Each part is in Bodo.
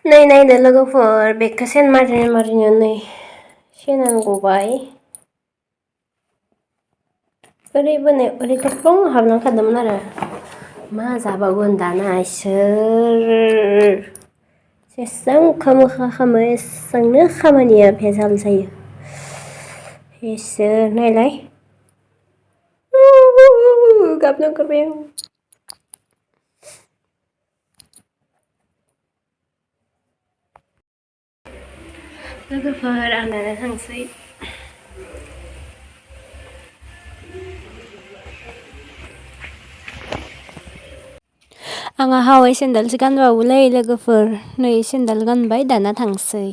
नै नायदो लोगोफोर बेगखौ सेन मारिनो नै सेनानो गबाय ओरै थफ्लं हाबलांखादोंमोन आरो मा जाबावगोन दाना इसोर जेसेबां खालामो एसेबांनो खामानिया भेजाल जायो इसोर नायलाय गाबनो ओंखारबाय आं लोगोफोर आं दाना थांसै आंहा हावाइ सेन्देलसो गानबावोलै लोगोफोर नै सेन्देल गानबाय दाना थांसै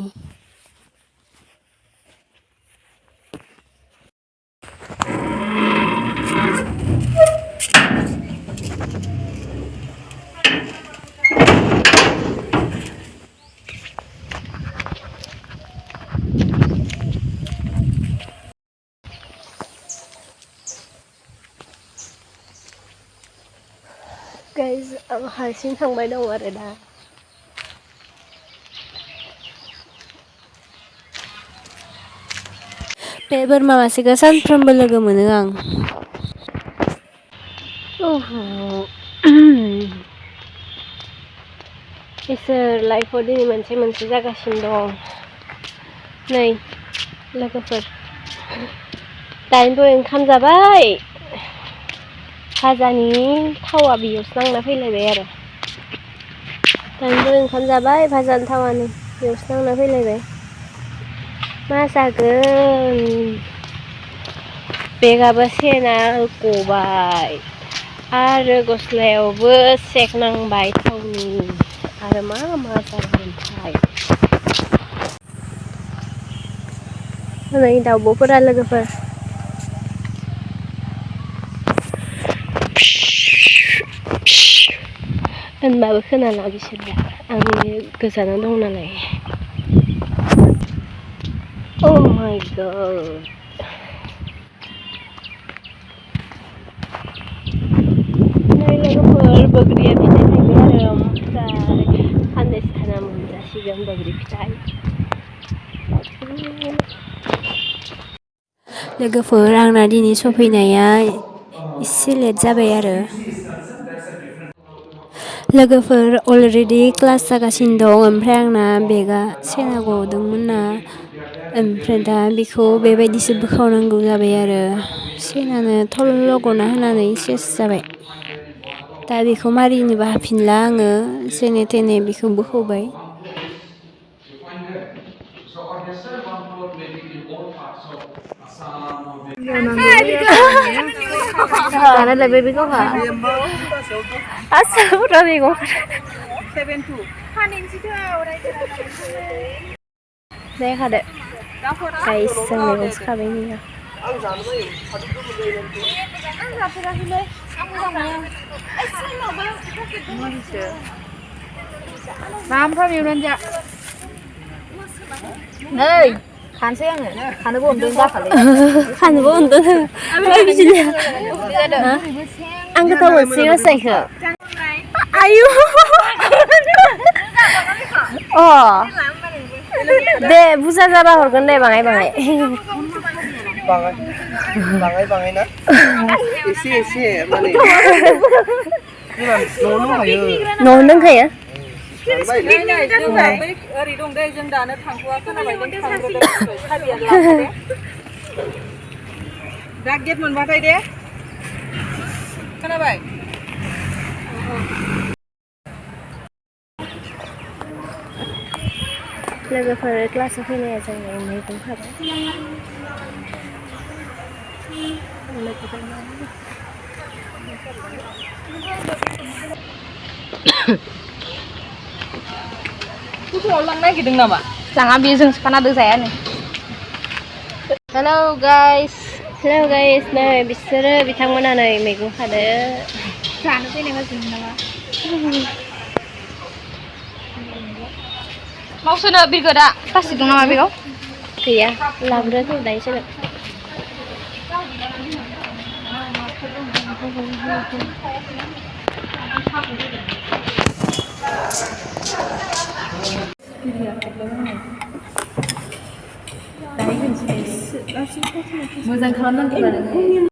गाइस आं हारसिं थांबाय दं आरो दा बे बोरमा मासेखौ सानफ्रोमबो लोगो मोनो आं इसोर लाइफआव दिनै मोनसे जागासिनो दं नै लोगोफोर दानिबो ओंखाम जाबाय भाजानि थावा बेयावसो नांना फैलायबाय आरो दानिबो ओंखाम जाबाय भाजानि थावानो बेयावसो नांना फैलायबाय मा जागोन बेगाबो सेना गबाय आरो गस्लायावबो सेक नांबाय थावनि आरो मा जागोनथाय नै दाउब'फोरा लोगोफोर होनबाबो खोनाला बिसोरना आंनि गोजानाव दं नालाय Oh my god नै लोगोफोर बोग्रिया फिथाइ थायबाय आरो ओमफ्राय साननैसो थाना मोनजासिगोन बोग्रि फिथाइ लोगोफोर आंना दिनै सफैनाया एसे लेट जाबाय आरो लोगोफोर अलरेडि क्लास जागासिनो दं ओमफ्राय आंना बेगा सेना गदोंमोन ना ओमफ्राय दा बेखौ बेबायदिसो बोखावनांगौ जाबाय आरो सेनानो थल्ल' गना होनानै सेस जाबाय दा बेखौ मारिनोबो हाफिनला आङो जेने थेने बेखौ बोखावबाय जानायलायबाय बेखौ आसामफ्रा मैगं दे खादो गाइस जों मैगंसो खाबाय नोङो आं जाफेराखैलै आं मोजां मोनो नामफ्रा एवनानै जा नै खानोसै आङो खानोबो अनदों जाखालै खानोबो अनदों बिदिनो आं गोथाव मोनसै रसायखौ आयु अ दे बुरजा जाबा हरगोन दे बाङाय ना एसे माने न'आवनो दंखायो ओरै दं दे जों दानो थांथ'वाखै दा गेट मोनबाथाय दे खोनाबाय लोगोफोर क्लासाव फैनाया जोंनि मैगं खाबाय गुबुनाव लांनो नागिरदों नामा लाङा बेयो जोंसो खानादों जायानो हेलौ गाइस नै बिसोरो बिथांमोना नै मैगं खादो जानो फैनाय गासिनो नामा मावसोनो बिरगोदा प्लास्टिक दं नामा बेयाव गैया लाबोदो दायो मोजां खालामनांगौ